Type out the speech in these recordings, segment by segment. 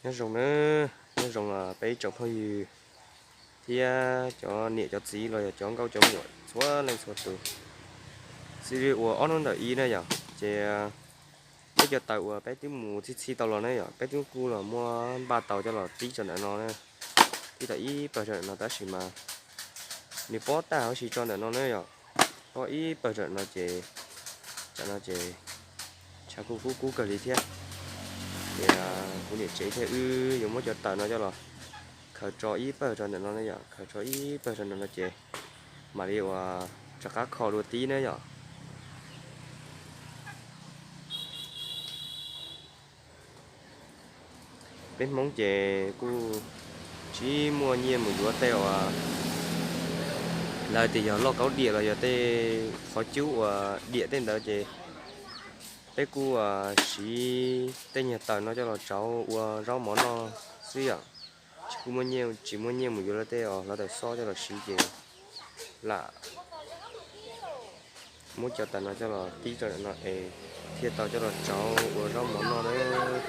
Nyob zoo nawb, nyob zoo peb ib tsoom phooj ywg thiab cov niam cov txiv los yog cov nkauj cov muam txhua leej txhua tus. Xws li uas ob hnub ntawm ib na yom, ces peb cov taws uas peb twb mus txhij txhij tau los na yom, peb twb kuj los muab npaj tau coj los tib rau ntawm no na, tib tau ib pawg rau ntawm no tab sis mas nws pob tag huv si tso ntawm no na yom, pob ib pawg rau ntawm no ces, tam no ces tshav kuj kub kub kawg li thiab. Ces kuv niam tsev thiab wb yuav muab cov taws no coj los khaws tso ib pawg rau ntawm no na yom, khaws tso ib pawg rau ntawm no ces mam li uas rov qab kho dua tib na yom. Peb Hmoob ces kuj tsis muaj nyiaj mus yuav tej uas lawv tias yog lauj kaub diam los yog tej qhov cub uas diam tej ntawd ces peb kuj siv tej nyuag taws no coj los tsauv ua zaub mov noj xwb yom. Tsis kuj muaj nyiaj, tsis muaj nyiaj mus yuav lawv tej uas hlawv taws xob coj los siv ces lam muab cov taws no coj los tib rau ntawm no es thiaj tau coj los tsauv ua zaub mov noj na.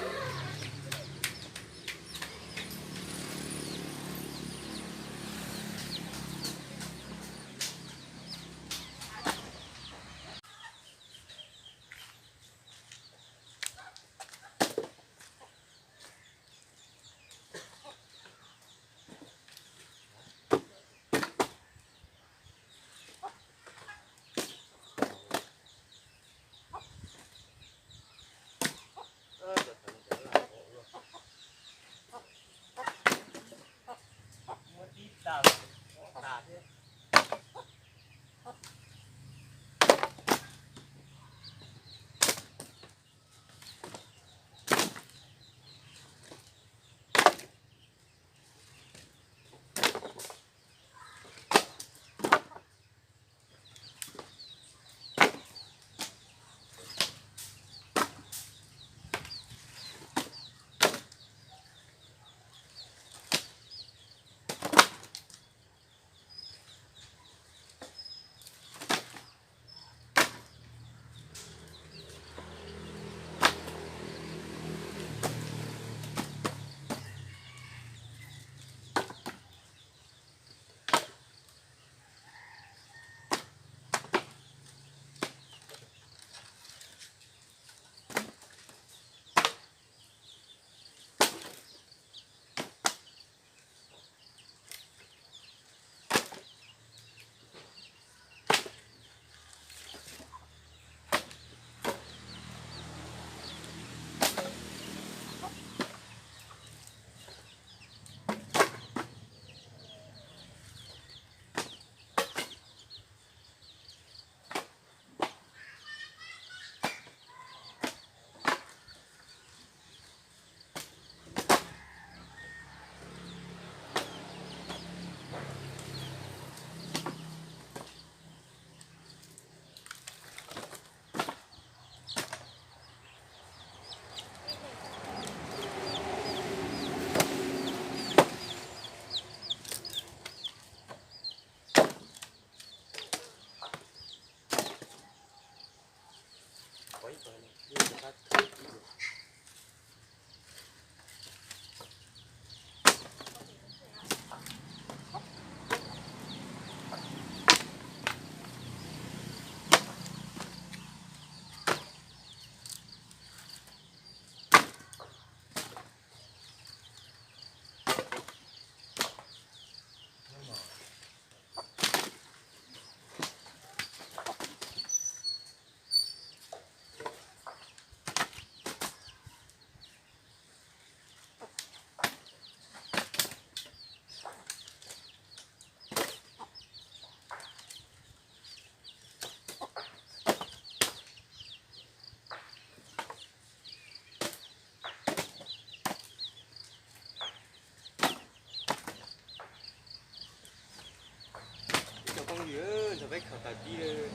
Ib tsoom phooj ywg, nrog peb khaws taws tib,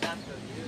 dab kawg li.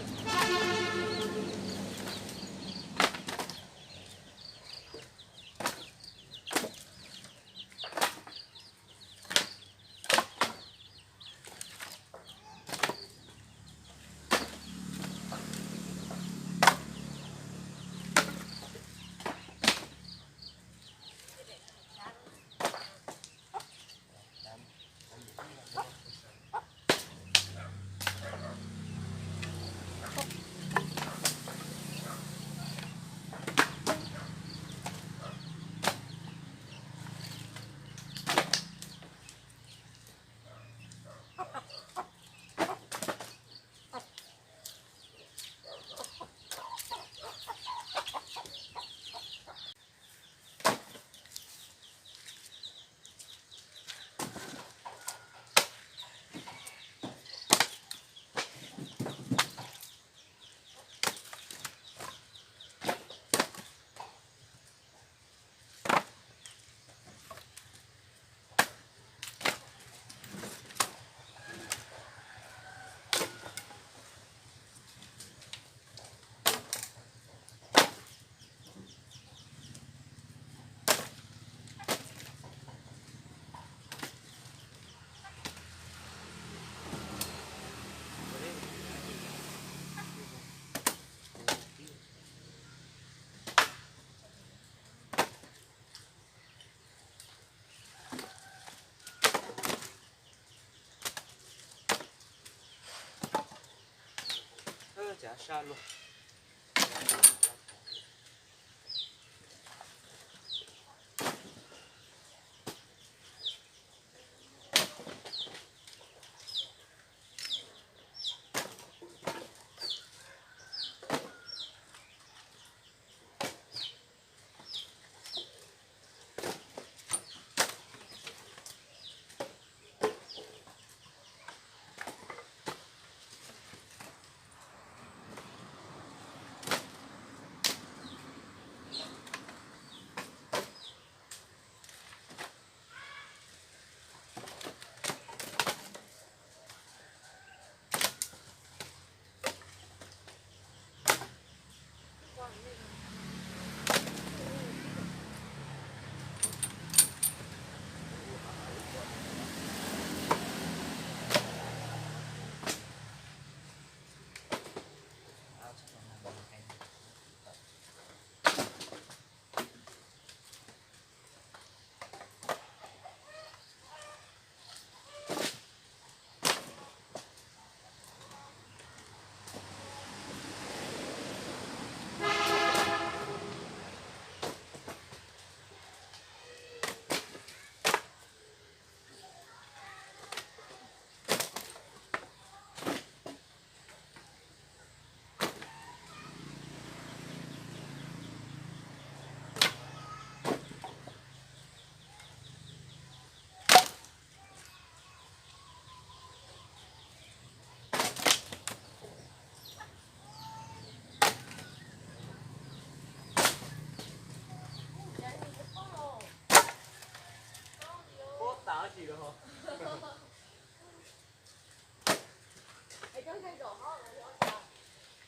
Cav sab luaj.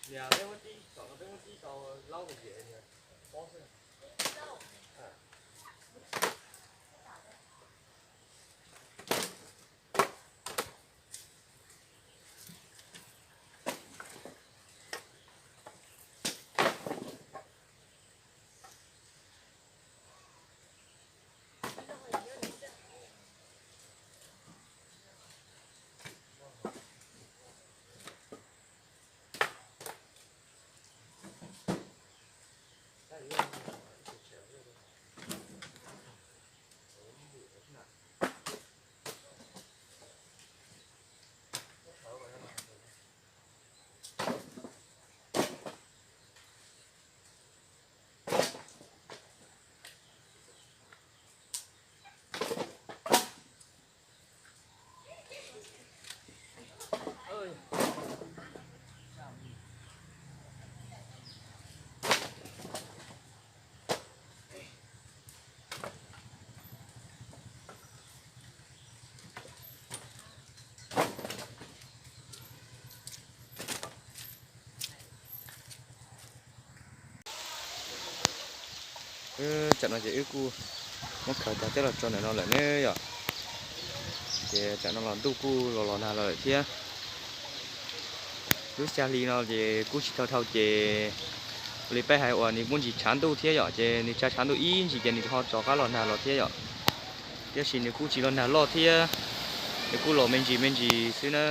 Niam, peb muab tib, tom no peb muab tib tau laub me ntsis niam, pob xwb. Tam no ces wb kuj muab khaws tag teb los tso ntawm no lawm ne yom. Ces tam no los ntuj kuj los los nag los lawm thiab. Lub xya hli no ces kuj tsis tau dhau ces ua li peb hais uas nws muaj ntsis tshav ntuj thiab yom, ces nws tshav tshav ntuj ib ntsis ces nws ho rov qab los nag los thiab yom. Tiam sis nws kuj tsis los nag loj thiab, nws kuj los me ntsis me ntsis xwb na.